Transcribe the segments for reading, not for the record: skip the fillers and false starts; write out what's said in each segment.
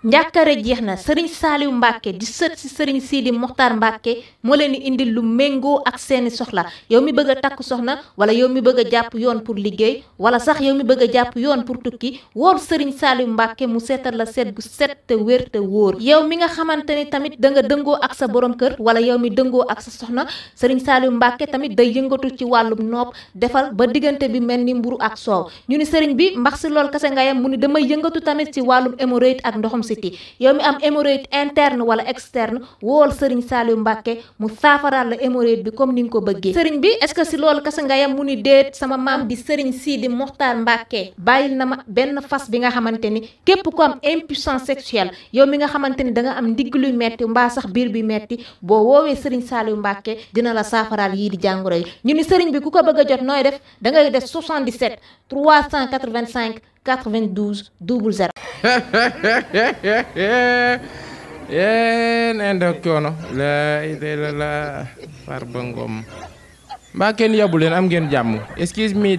njàkkare jeex na Serigne Saliou Mbacke di sët si Serigne Sidi Mokhtar Mbacke moo leen di indil lu méngoo ak seeni soxla yow mi bëgg a takk soxna wala yow mi bëgg a jàpp yoon pour liggéey wala sax yow mi bëgg a jàpp yoon pour tukki wool Serigne Saliou Mbacke mu seetal la seet bu set te wér te wóor yow mi nga xamante ni tamit da nga dëngoo ak sa borom kër wala yow mi dëngoo ak sa soxna Serigne Saliou Mbacke tamit day yëngatu ci wàllum nopp defal ba diggante bi mel ni mburu ak soow ñu ni Serigne bi mbax si lool kase nga yam mu ni damay yëngatu tamit ci wàllum hémorroïde ak ndoxum siti yow mi am hémorroïde interne wala externe wool Serigne Saliou Mbacke mu saafaraal la hémorroïde bi comme ni nga ko bëggee Serigne bi est-ce que si loolu kase nga yam mu ni déet sama maam di Serigne Sidi Mokhtar Mbacke bàyyil na ma benn fas bi nga xamante ni képp ku am impuissance sexuelle yow mi nga xamante ni da nga am ndigg luy metti mbaa sax biir bi metti boo woowee Serigne Saliou Mbacke dina la saafaraal yii di jàngoro yi ñu ni Serigne bi ku ko bëgg a jot nooy def da ngay def 77 385 92 00. nendo coono la la Farba Ngom mbaa kenn yabu leen am ngeen jàmm excuse me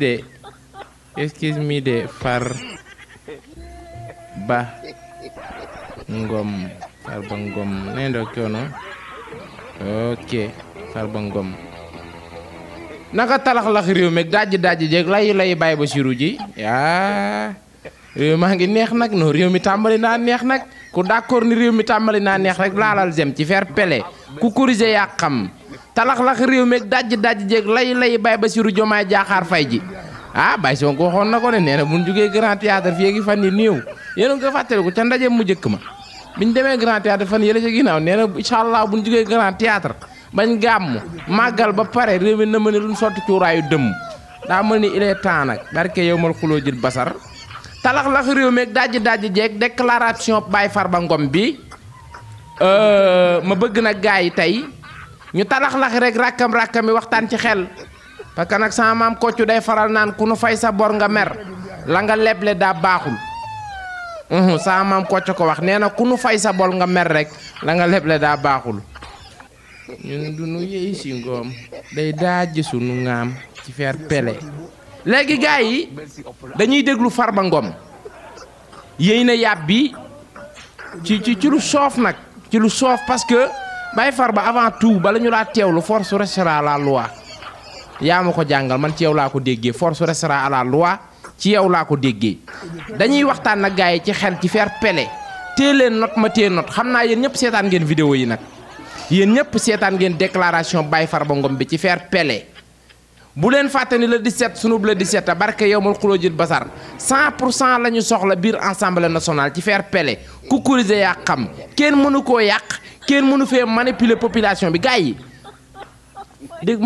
de Farba Ngom nendo coono ok Farba Ngom naka talax-lax réew mi dajji jeeg lay bàyyi ba siru ji yaa réew maa ngi neex nag non réew mi tàmbali naa neex nag ku d'accord ni réew mi tàmbali naa neex rek laalal jëm ci faire pele ku corriger yaa xam talax-lax réew mi dajji jeeg lay bàyyi ba siru jomaay jaaxaar fay ji Baye Sonko waxoon na ko ne nee na bu ñu jógee Grand Théâtre fii gi fan yi néew yéen a ngi ko fàttaliku ca ndaje mu njëkk ma biñ demee Grand Théâtre fan yële ca ginnaaw nee na incha allah bu ñu jógee Grand Théâtre bañ gàmm màggal ba pare réew mi na ma ne lu ñu sotti cuuraayu dëmm daa mel ni il est temps nag barke yow mal xuloo jël basar talax-lax réew mi dajji jeeg déclaration Baye Farba Ngom bi ma bëgg nag gars yi tey ñu talax-lax rek rakkam yi waxtaan ci xel parce que nag sama maam koccu day faral naan ku nu fay sa bor nga mer la nga leble daa baaxul sama maam koccu ko wax nee na ku nu fay sa bor nga mer rek la nga leble daa baaxul ñun du nu yey si ngoom day daaj sunu ngaam ci faire pele léegi gars yi dañuy déglu Farba Ngom yéy na yàb bi ci lu soof nag ci lu soof parce que Baye Farba avant tout bala ñu laa teewlu force restera à la loi yaa ma ko jàngal man ci yow laa ko déggee force restera à la loi ci yow laa ko déggee dañuy waxtaan nag gars yi ci xel ci faire pele tée leen note ma tée note xam naa yéen ñëpp seetaan ngeen vidéo yi nag yéen ñëpp seetaan ngeen déclaration Baye Farba Ngom bi ci faire pele bu leen fàtte ni le 17 sunub le 17 barke yow mal xuloo jël basar 100% la ñu soxla biir assemblée nationale ci faire pele ku corriger yaa xam kenn mënu koo yàq kenn mënu fee manipuler population bi gars yi dégg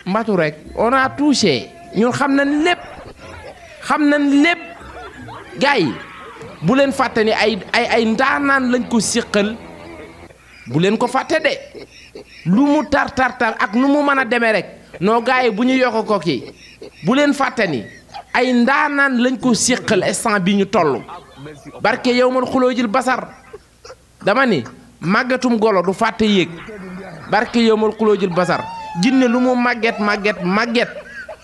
mbatu rek on a touché ñun xam nañ lépp gars yi bu leen fàtte ni ay ndaanaan lañ ko séqal bu leen ko fàtte de lu mu tar ak nu mu mën a demee rek noo gars yi bu ñu yokk ko kii bu leen fàtte ni ay ndaanaan lañ ko séqal instant bi ñu toll barke yow man xuloo jël basar dama ni màggatum golo du fàtte yéeg barke yow man xuloo jël basar jinne lu mu màgget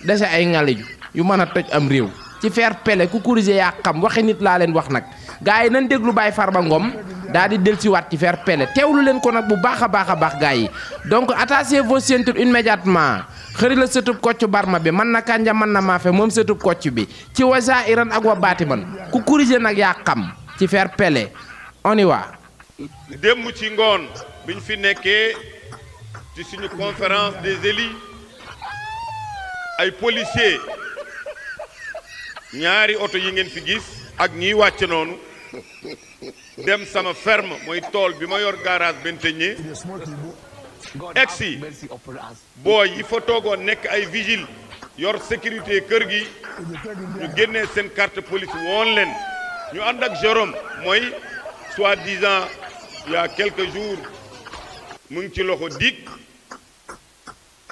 dese ay ngaliju yu mën a toj am réew ci faire pele ku corriger yaa xam waxi nit laa leen wax nag gars yi nañ déglu Baye Farba Ngom daal di dellusiwaat ci faire pele teewlu leen ko nag bu baax a baax gars yi donc attachez vos ceintures immédiatement xëri la sëtub kocc barma bi mën na kànja mën na maafe moom sëtub kocc bi ci wasa iran ak wa baati man ku corriger nag yaa xam ci faire pele on y va. démb ci ngoon biñ fi nekkee ci suñu conférence des élus ay policiers ñaari oto yi ngeen fi gis ak ñiy wàcc noonu dem sama ferme mooy tool bi ma yor garage Benteñe egsi booy yi fa toogoon nekk ay vigile yor sécurité kër gi ñu génnee seen carte police woon leen ñu ànd ak Jérôme mooy soi-disant il y a quelques jours mu ngi ci loxo dig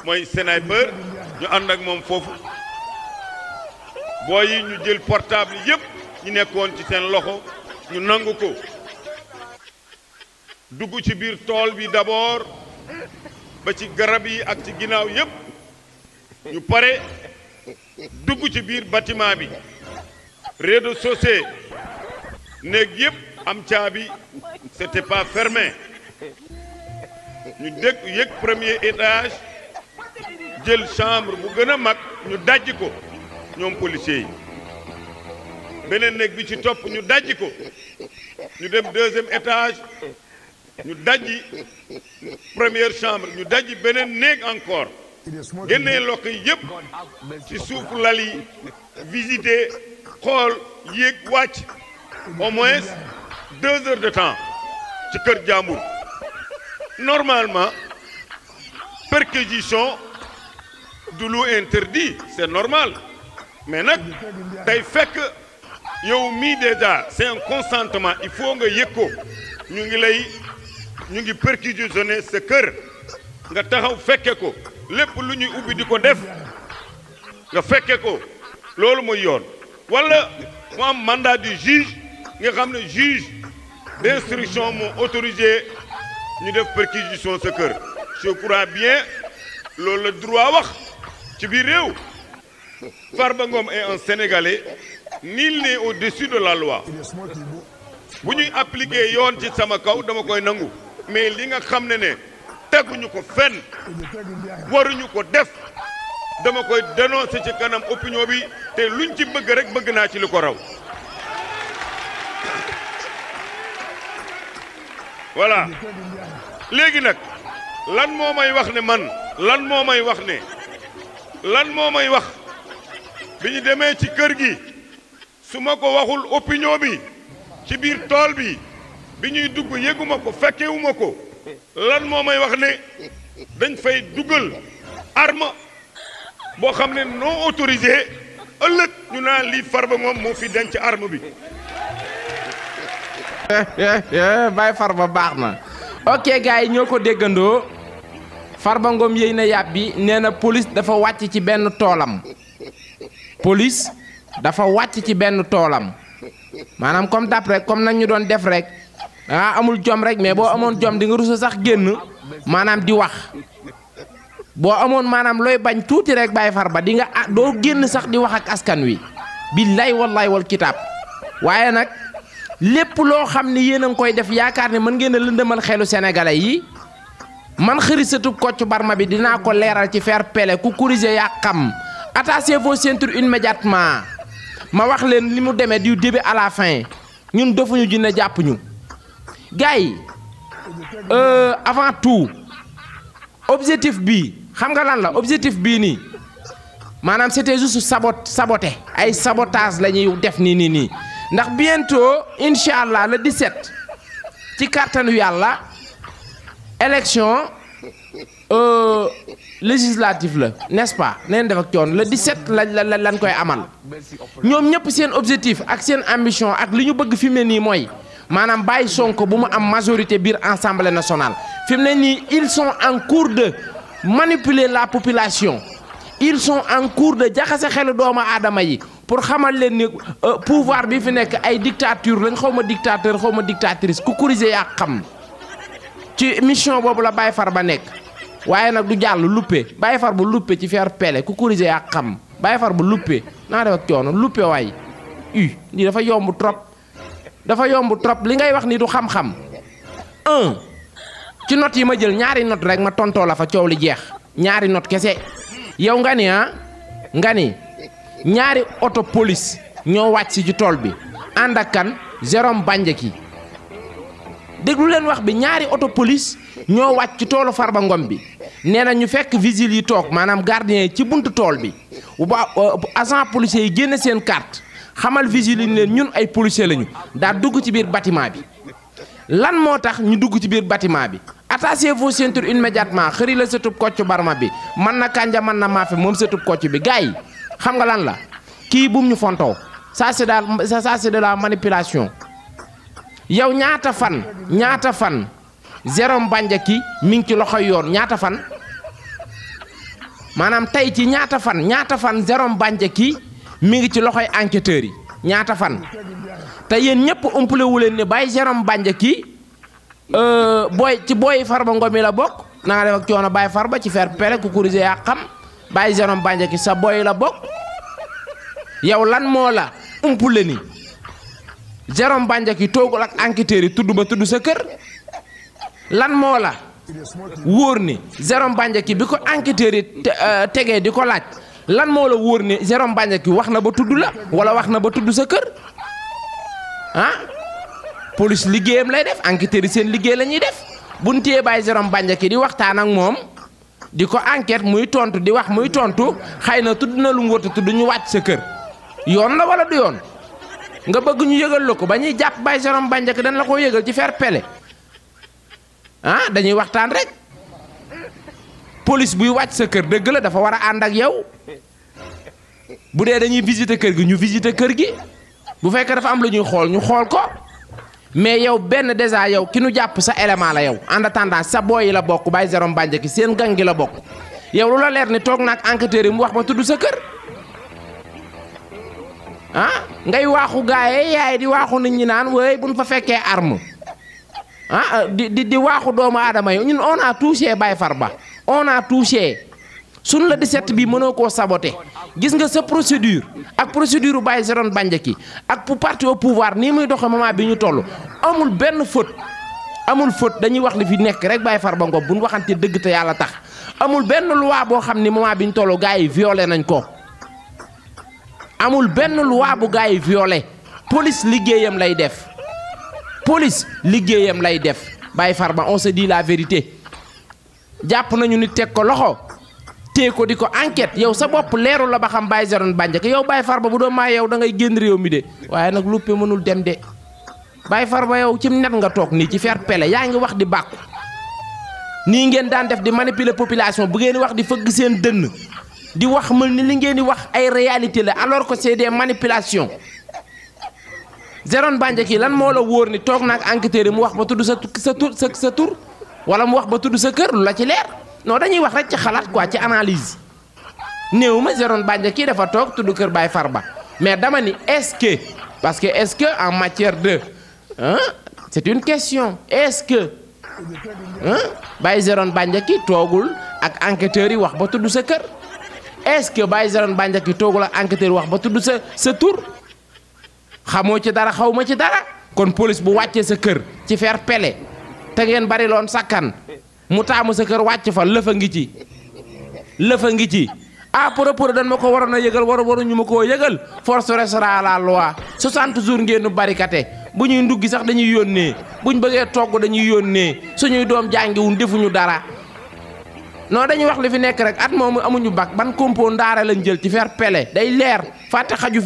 mooy sniper ñu ànd ak moom foofu booy yi ñu jël portable yépp ñu nekkoon ci seen loxo ñu nangu ko dugg ci biir tool bi d'abord ba ci garab yi ak ci ginnaaw yépp ñu pare dugg ci biir bâtiment bi rez-de-chaussée néeg yépp am caabi c'était pas fermé ñu yëg premier étage jël chambre bu gën a mag ñu dajji ko ñoom policiers yi beneen néeg bi ci topp ñu dajji ko ñu dem deuxième étage ñu dajji première chambre ñu dajji beneen néeg encore génnee lokk yi yëpp ci suufu lal yi visiter xool yéeg wàcc au moins 2 heures de temps ci kër jàmbur normalement perquisition du lu interdit c'est normal mais nag day fekk yow mii déjà c'est un consentement il faut nga yëg ko ñu ngi perquisitionner sa kër nga taxaw fekke ko lépp lu ñuy ubbi di ko def nga fekke ko loolu mooy yoon wala mu am mandat du juge nga xam ne juge d'instruction moo autorisé ñu def perquisition sa kër je crois bien loolu la droit wax ci biir réew Farba Ngom est un Sénégalais nul n'est au-dessus de la loi bu ñuy appliquer yoon ci sama kaw dama koy nangu mais li nga xam ne teguñu ko fenn waruñu ko def dama koy dénoncer ci kanam opinion bi te luñ ci bëgg rek bëgg naa ci li ko raw voilà léegi nag lan moo may wax ne man lan moo may wax bi ñu demee ci kër gi su ma ko waxul opinion bi ci biir tool bi bi ñuy dugg yëguma ko fekkewuma ko lan moo may wax ne dañ fay dugal arme boo xam ne non autorisé ëllëg ñu naan lii Farba Ngom moo fi denc arme bi. Baye Farba baax na ok gars yi ñoo ko déggandoo Farba Ngom yéy na yàb bi nee na police dafa wàcc ci benn toolam maanaam comme d'après comme nañ ñu doon def rek amul jom rek mais boo amoon jom di nga rusa sax génn maanaam di wax boo amoon maanaam looy bañ tuuti rek Baye Farba di nga doo génn sax di wax ak askan wi billaay wallaay wal kitaab waaye nag lépp loo xam ne yéen a ngi koy def yaakaar ne mën ngeen a lëndëmal xelu sénégalais yi man xërisatub Kocc Barma bi dinaa ko leeral ci fair play ku corriger yaa xam attachez vos ceintures immédiatement ma wax leen li mu demee du début à la fin ñun dofuñu jinne jàpp ñu gars yi avant tout objectif bii xam nga lan la objectif bii nii maanaam c'était juste saboter ay sabotage la ñuy def nii ndax bientôt incha allah le 17 ci kàttanu yàlla élection législative la n'est-ce pas neen def ak coon le 17 lañ koy amal ñoom ñëpp seen objectif ak seen ambition ak li ñu bëgg fi mu ne nii mooy maanaam bàyyi Sonko bu mu am majorité biir Assemblée nationale fi mu ne nii ils sont en cours de manipuler la population ils sont en cours de jaxase xelu doomu aadama yi pour xamal leen ni pouvoir bi fi nekk ay dictature lañ xaw ma dictateur xaw ma dictatrice ku corriger yaa xam ci mission boobu la Baye Farba nekk waaye nag du jàll luppe Baye Farba luppe ci fair play ku corriger yaa xam Baye Farba luppe naa def ak coono luppe waay lii dafa yomb trop li ngay wax ni du xam-xam ci note yi ma jël ñaari note rek ma tontoo la fa coow li jeex ñaari note kese yow nga ni ñaari auto police ñoo wàcc ci tool bi ànd ak kan Jérôme Bandiaky déglu leen wax bi ñaari auto police ñoo wàcc ci toolu Farba Ngom bi nee na ñu fekk vigile yi toog maanaam gardien yi ci buntu tool bi agent policier yi génne seen carte xamal vigile yi leen ñun ay policier lañu daa dugg ci biir bâtiment bi lan moo tax ñu dugg ci biir bâtiment bi attachez vos ceintures immédiatement xëri la sëtub Kocc Barma bi man na kànja man na maafe moom sëtub Kocc bi gars yi xam nga lan la kii bum ñu fontoo ça c'est de la manipulation yow ñaata fan Jérôme Bandiaky mi ngi ci loxoy yoon ñaata fan maanaam tey ci ñaata fan Jérôme Bandiaky mi ngi ci loxoy enquêteurs yi ñaata fan te yéen ñëpp umpale wu leen ne bàyyi Jérôme Bandiaky booy Farba Ngom mi la bokk na nga def ak coono Baye Farba ci fair play ku corriger yaa xam bàyyi Jérôme Bandiaky sa booy la bokk yow lan moo la umpule ni Jérôme Bandiaky toogul ak enquêteurs yi tudd ba tudd sa kër lan moo la wóor ni Jérôme Bandiaky bi ko enquêteurs yi tegee di ko laaj lan moo la wóor ni Jérôme Bandiaky wax na ba tudd la wala wax na ba tudd sa kër ah police liggéeyam lay def enquêteurs yi seen liggéey la ñuy def bu ñu téye bàyyi Jérôme Bandiaky di waxtaan ak moom di ko enquête muy tontu di wax muy tontu xëy na tudd na lu mu war a tudd ñu wàcc sa kër yoon la wala du yoon nga bëgg ñu yëgal la ko ba ñuy jàpp bàyyi Jérôme Bandiaky dañ la ko yëgal ci fair play ah dañuy waxtaan rek police buy wàcc sa kër dëgg la dafa war a ànd ak yow bu dee dañuy visiter kër gi ñu visiter kër gi bu fekkee dafa am lu ñuy xool ñu xool ko mais yow benn déjà yow ki nu jàpp sa élément la yow en attendant sa booy yi la bokk bàyyi Jérôme Bandiaky seen gang gi la bokk yow lu la leer ni toog naag enquêteurs yi mu wax ba tudd sa kër ah ngay waaxu gaaye yaay di waaxu nit ñi naan wéy buñ fa fekkee arme ah di waaxu doomu aadama yi ñun on a touché Baye Farba on a touché suñ la 17 bi mënoo koo saboté gis nga sa procédure ak procédure u Baye Jérôme Bandiaky ak pour parti au pouvoir nii muy doxe moment bi ñu toll amul benn faute dañuy wax li fi nekk rek Baye Farba Ngom bu ñu waxante dëgg te yàlla tax amul benn loi boo xam ni moment bi ñu toll gars yi violé nañ ko amul benn loi bu gars yi violé police liggéeyam lay def Baye Farba on se dit la vérité jàpp nañu nit teg ko loxo tee ko di ko enquête yow sa bopp leeru la ba xam Baye Jérôme Bandiaky yow Baye Farba bu doon maa yow da ngay génn réew mi de waaye nag luppe mënul dem de Baye Farba yow ci net nga toog nii ci fair play yaa ngi wax di bàkku nii ngeen daan def di manipuler population bu ngeen di wax di fëgg seen dënn di wax mel ni li ngeen di wax ay réalité la alors que c'est des manipulations Jérôme Bandiaky lan moo la wóor ni toog naag enquêteurs yi mu wax ba tudd sa tur wala mu wax ba tudd sa kër lu la ci leer non dañuy wax rek ci xalaat quoi ci analyse néew ma Jérôme Bandiaky dafa toog tudd kër Baye Farba mais dama ni est-ce que en matière de c'est une question est-ce que Baye Jérôme Bandiaky toogul ak enquêteurs yi wax ba tudd sa kër est-ce que Baye Jérôme Bandiaky toogul ak enquêteurs yi wax ba tudd sa tur xamoo ci dara xaw ma ci dara kon police bu wàccee sa kër ci fair play te ngeen bari loon sakkan mu taamu sa kër wàcc fa lëfa ngi ci ah pour dañ ma ko waroon a yëgal waruñu ma koo yëgal force restera la loi 60 jours ngeen nu barikate bu ñuy nduggi sax dañuy yónnee buñ bëggee togg dañuy yónnee suñuy doom jàngiwuñ defuñu dara non dañuy wax li fi nekk rek at moomu amuñu bac ban compo ndaare lañ jël ci fair play day leer fàtte xaju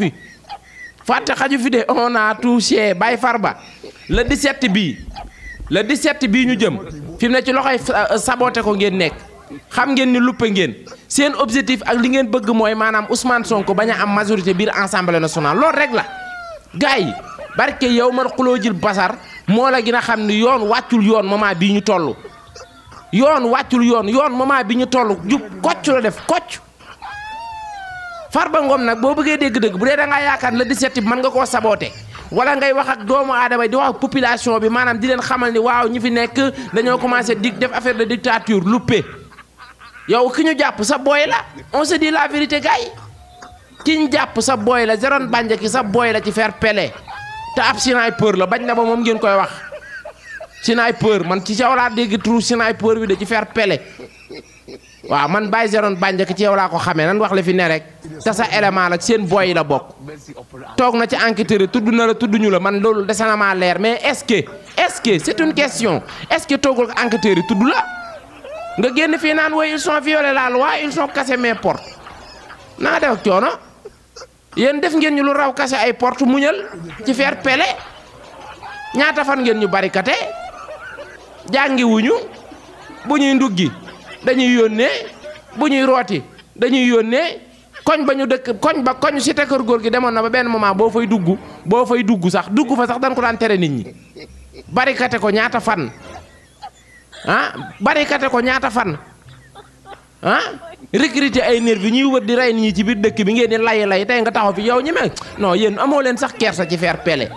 fi de on a touché Baye Farba le 17 bii ñu jëm fi mu ne ci loxoy saboté ko ngeen nekk xam ngeen ni luppe ngeen seen objectif ak li ngeen bëgg mooy maanaam Ousmane Sonko bañ a am majorité biir Assemblée nationale loolu rek la gars yi barke yow man xuloo jël basar moo la gën a xam ni yoon wàccul yoon moment bii ñu toll yoon wàccul yoon moment bi ñu toll jub kocc la def kocc Farba Ngom nag boo bëggee dégg-dëgg bu dee da ngaa yaakaar le 17 bi mën nga koo saboté wala ngay wax ak doomu aadama di wax ak population bi maanaam di leen xamal ni waaw ñi fi nekk dañoo commencé def affaire de dictature luppe yow ki ñu jàpp sa booy la on se dit la vérité gars yi ki ñu jàpp sa booy la Jérôme Bandiaky sa booy la ci fair play te ab sniper la bañ na ba moom ngeen koy wax sniper man ci yow laa dégg trou sniper bi de ci fair play waaw man Baye Jérôme Bandiaky ci yow laa ko xamee nan wax la fi ne rek te sa élément la seen booy yi la bokk toog na ci enquêteur yi tudd na la tudd ñu la man loolu dese na maa leer mais est-ce que c'est une question est-ce que toogul ak enquêteur yi tudd la nga génn fii naan woy ils sont violé la loi ils sont cassé mes portes naa def ak coono yéen def ngeen ñu lu raw cassé ay porte muñal ci fair play ñaata fan ngeen ñu barikate jàngi wuñu bu ñuy nduggi dañuy yónnee bu ñuy rooti dañuy yónnee koñ ba ñu dëkk koñ cité kër góor gi demoon na ba benn moment boo fay dugg sax dugg fa sax dañ ko daan tere nit ñi barikate ko ñaata fan barikate ko ñaata fan recruter ay nervi ñuy wër di rey nit ñi ci biir dëkk bi ngeen di lay tey nga taxaw fi yow ñi me non yéen amoo leen sax kersa ci fair play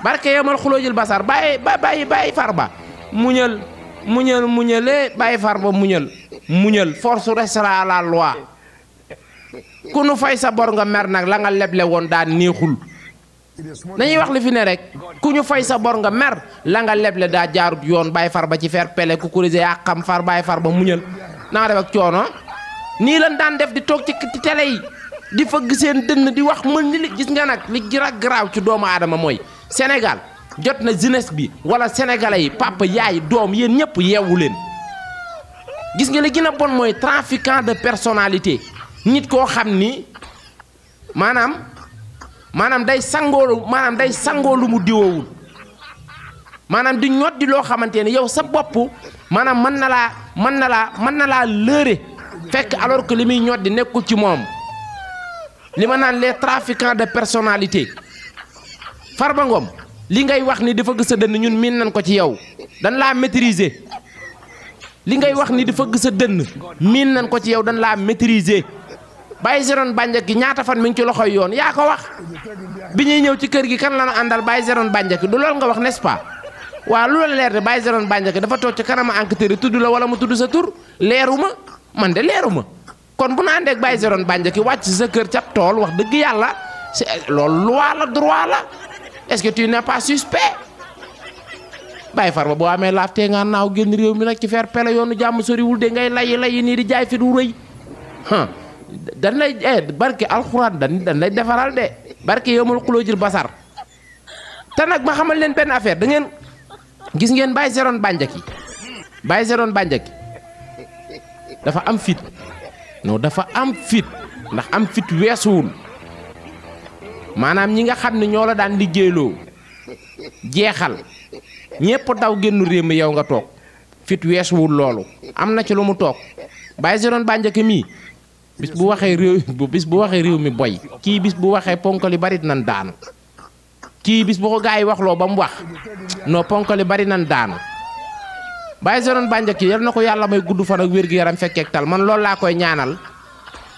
barke yow mal xuloo jël basar bàyyi Farba muñalee Baye Farba muñal force restera la loi ku nu fay sa bor nga mer nag la nga leble woon daan neexul nañuy wax li fi ne rek ku ñu fay sa bor nga mer la nga leble daa jaarut yoon Baye Farba ci fair play ku kurise yaa xam far Baye Farba muñal na nga def ak coono nii lan daan def di toog ci télé yi di fëgg seen dënn di wax mën ni li gis nga nag li gën a garaaw ci doomu aadama mooy Sénégal jot na jeunesse bi wala sénégalais yi papa yaay doom yéen ñëpp yeewu leen gis nga li gën a bon mooy trafiquant de personnalité nit koo xam ni maanaam day sangoo lu mu diwoowul maanaam di ñot di loo xamante ne yow sa bopp maanaam mën na laa lëre fekk alors que li muy ñot di nekkul ci moom li ma naan les trafiquants de personnalité Farba Ngom li ngay wax ni dafa gës a dënn ñun miin nañ ko ci yow dañ laa maîtriser li ngay wax ni dafa gës a dënn miin nañ ko ci yow dañ laa maîtriser Baye Zéron Bandiaky ñaata fan mi ngi ci loxoy yoon yaa ko wax bi ñuy ñëw ci kër gi kan la ñu àndal Baye Zéron Bandiaky du loolu nga wax n'est-ce pas waaw lu la leer de Baye Zéron Bandiaky dafa toog ci kanama enquêteur yi tudd la wala mu tudd sa tur leeruma man de leeruma kon bu na àndee ak Baye Zéron Bandiaky wàcc sa kër cap tool wax dëgg yàlla loolu loi la droit la est-ce que tu n'es pas suspect Baye Farba boo amee laaf tee nga naaw génn réew mi nag ci fair play yoonu jàmm soriwul de ngay layi nii di jaay fi du rëy dañ lay barke alxuraan dañ lay defaral de barke yomul xuloo jël basar te nag ma xamal leen benn affaire da ngeen gis ngeen Baye Zéron Bandiaky dafa am fit non dafa am fit ndax am fit weesuwul maanaam ñi nga xam ne ñoo la daan liggéeyloo jeexal ñépp daw génnu réew mi yow nga toog fit weesuwul loolu am na ci lu mu toog Baye Zéron Bandiaky mii bis bu waxee réew mi boy kii bis bu waxee ponkali bari nan daanu kii bis bu ko gaa yi waxloo ba mu wax non ponkali bari nan daanu Baye Zéron Bandiaky yal na ko yàlla may gudd fan ak wér-gu-yaram fekkeek tal man loolu laa koy ñaanal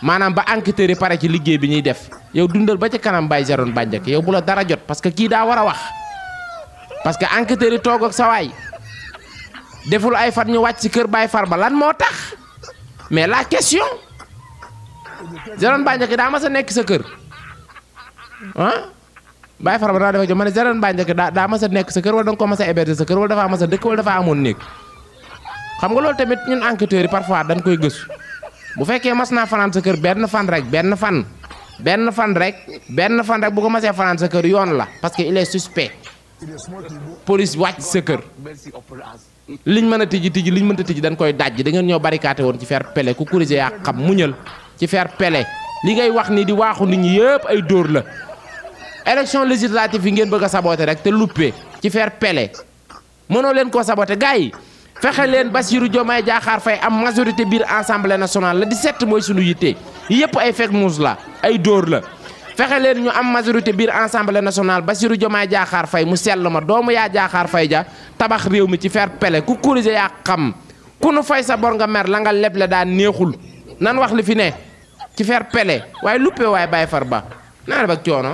maanaam ba enquêteurs yi pare ci liggéey bi ñuy def yow dundal ba ci kanam Baye Zéron Bandiaky yow bu la dara jot parce que kii daa war a wax parce que enquêteurs yi toog ak sa waay deful ay fan ñu wàcc ci kër Baye Farba lan moo tax mais la question Zéron Bandiaky daa mas a nekk sa kër Baye Farba daa dafa jox ma ne Zéron Bandiaky daa mas a nekk sa kër wala da nga ko mas a héberger sa kër wala dafa mas a dëkk wala dafa amoon néeg xam nga loolu tamit ñun enquêteurs yi parfois dañ koy gëstu bu fekkee mas naa fanaan sa kër benn fan rek bu ko masee fanaan sa kër yoon la parce que il est suspect police wàcc sa kër liñ mën a tijji liñ mënta tijji dañ koy dajji da ngeen ñoo barricade woon ci fair play ku corrigé yaa xam muñal ci fair play li ngay wax ni di waaxu nit ñi yëpp ay dóor la élection législative yi ngeen bëgg a saboté rek te luppee ci fair play mënoo leen koo saboté gars yi fexe leen Bassirou Diomaye Diakhar Faye am majorité biir assemblée nationale la 17 mooy sunu yitte yëpp ay fake news la ay dóor la fexe leen ñu am majorité biir assemblée nationale Bassirou Diomaye Diakhar Faye mu sell ma doomu yaa Diakhar Faye ja tabax réew mi ci fair play ku corrigé yaa xam ku nu fay sa bor nga mer la nga leble daa neexul nan wax li fi ne ci fair play waaye luppee waaye Baye Farba naa def ak coono.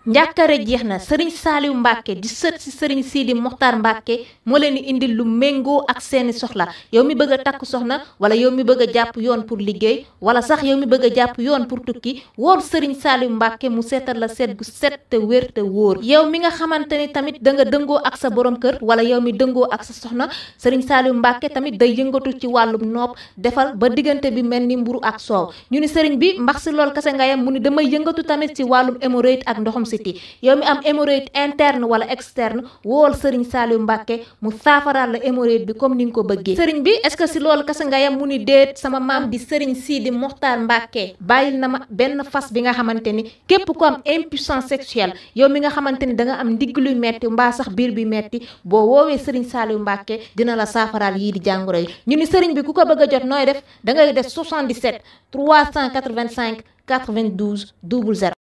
njàkkare jeex na Serigne Saliou Mbacke di sët si Serigne Sidi Mokhtar Mbacke moo leen di indil lu méngoo ak seeni soxla yow mi bëgg a takk soxna wala yow mi bëgg a jàpp yoon pour liggéey wala sax yow mi bëgg a jàpp yoon pour tukki wool Serigne Saliou Mbacke mu seetal la seet gu set te wér te wóor yow mi nga xamante ni tamit da nga dëngoo ak sa borom kër wala yow mi dëngoo ak sa soxna Serigne Saliou Mbacke tamit day yëngatu ci wàllum nopp defal ba diggante bi mel ni mburu ak soow ñu ni Serigne bi mbax si lool kase nga yam mu ni damay yëngatu tamit ci wàllum hémorroïde ak ndoxum yow mi am hémorroïde interne wala externe wool Serigne Saliou Mbacke mu saafaraal la hémorroïde bi comme ni nga ko bëggee Serigne bi est-ce que si loolu kese nga yam mu ni déet sama maam di Serigne Sidi Mokhtar Mbacke bàyyil na ma benn fas bi nga xamante ni képp ku am impuissance sexuelle yow mi nga xamante ni da nga am ndigg luy metti mbaa sax biir bi metti boo woowee Serigne Saliou Mbacke dina la saafaraal yii di jàngoro yi ñu ni Serigne bi ku ko bëgg a jot nooy def da ngay def 77 385 92 00